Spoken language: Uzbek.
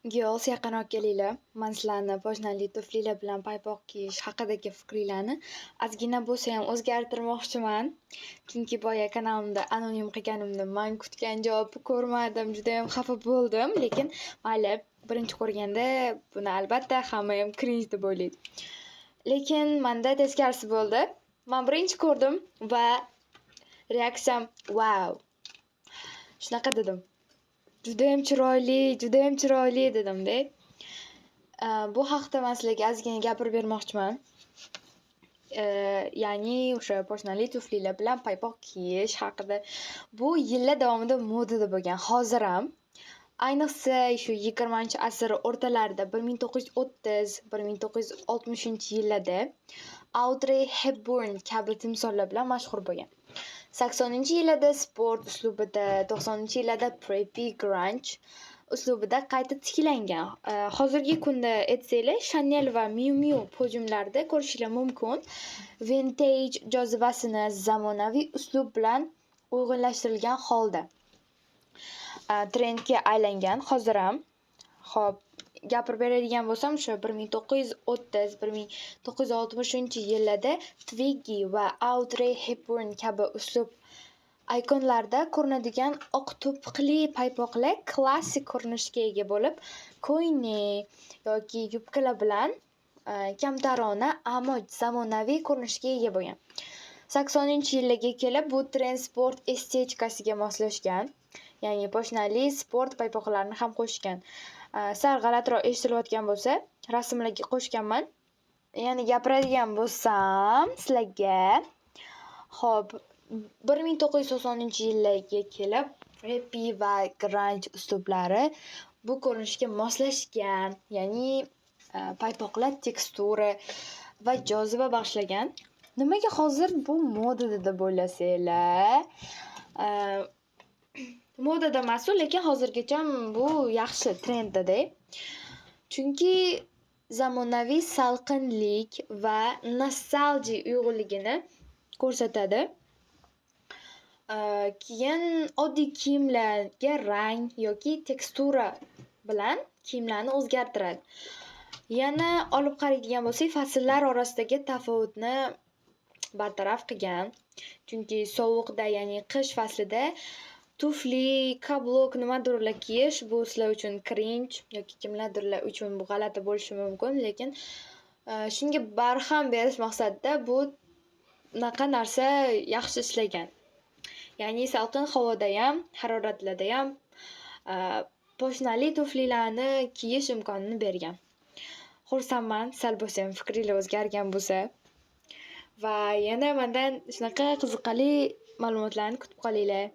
Girls, yaqinroq kelinglar. Man sizlarni poshnali tuflilar bilan paypoq kiyish haqidagi fikringlarni ozgina bo'lsayam o'zgartirmoqchiman. Chunki boya kanalimda anonim qilganimda man kutgan javobni ko'rmadim, judayam xafa bo'ldim. Lekin mayli, birinchi ko'rganda buni albatta hammayam cringe deb o'ylaydi. Lekin manda teskarisi bo'ldi. Man birinchi ko'rdim va reaksiyam "Vau!" Shunaqa dedim. Judayam chiroyli, judayam chiroyli dedim-da. Bu haqda man sizlarga ozgina gapirib bermoqchiman. Ya'ni o'sha poshnali tuflilar bilan paypoq kiyish haqida. Bu yillar davomida modada bo'lgan, hozir ham. Ayniqsa, shu 20-asr o'rtalarida, 1930, 1960-yillarda Audrey Hepburn kabi timsollar bilan mashhur bo'lgan. 80-yillarda sport uslubida, 90-yillarda preppy grunge uslubida qayta tiklangan. Hozirgi kunda aytsanglar, Chanel va Miu Miu podiumlarida ko'rishinglar mumkin. Vintage jozibasini zamonaviy uslub bilan uyg'unlashtirilgan holda trendga aylangan hozir ham. Xo'p, gapirib beradigan bo'lsam, o'sha 1930, 1960-yillarda Twiggy va Audrey Hepburn kabi uslub aykonlarida ko'rinadigan oq to'piqli paypoqlar klassik ko'rinishga ega bo'lib, ko'ynak yoki yubkalar bilan kamtarona, ammo zamonaviy ko'rinishga ega bo'lgan. 80-yillarga kelib bu trend sport estetikasiga moslashgan. Ya'ni poshnali sport paypoqlarini ham qo'shgan. Sal g'alatiroq eshitilayotgan bo'lsa, rasmlarga qo'shganman. Yana gapiradigan bo'lsam sizlarga, xo'p, 1990-yillarga kelib preppy va grunge uslublari bu ko'rinishga moslashgan. Ya'ni paypoqlar tekstura va joziba bag'ishlagan. Nimaga hozir bu modada deb o'ylasanglar? Modada emasu, lekin hozirgacha bu yaxshi trenddada. Chunki zamonaviy salqinlik va nostalgiya uyg'unligini ko'rsatadi. Keyin oddiy kiyimlarga rang yoki tekstura bilan kiyimlarni o'zgartiradi. Yana olib qaraydigan bo'lsak, fasllar orasidagi tafovutni bartaraf qilgan. Chunki sovuqda, ya'ni qish faslida tufli, каблук nimadirlar kiyish bu sizlar uchun cringe yoki kimlardirlar uchun bu g'alati bo'lishi mumkin, lekin shunga barham berish maqsadida bu bunaqa narsa yaxshi ishlagan. Ya'ni salqin havodayam, haroratlardayam poshnali tuflilarni kiyish imkonini bergan. Xursandman, sal bo'lsayam fikringlar o'zgargan bo'lsa. Va yana mandan shunaqa qiziqarli ma'lumotlarni kutib qolinglar.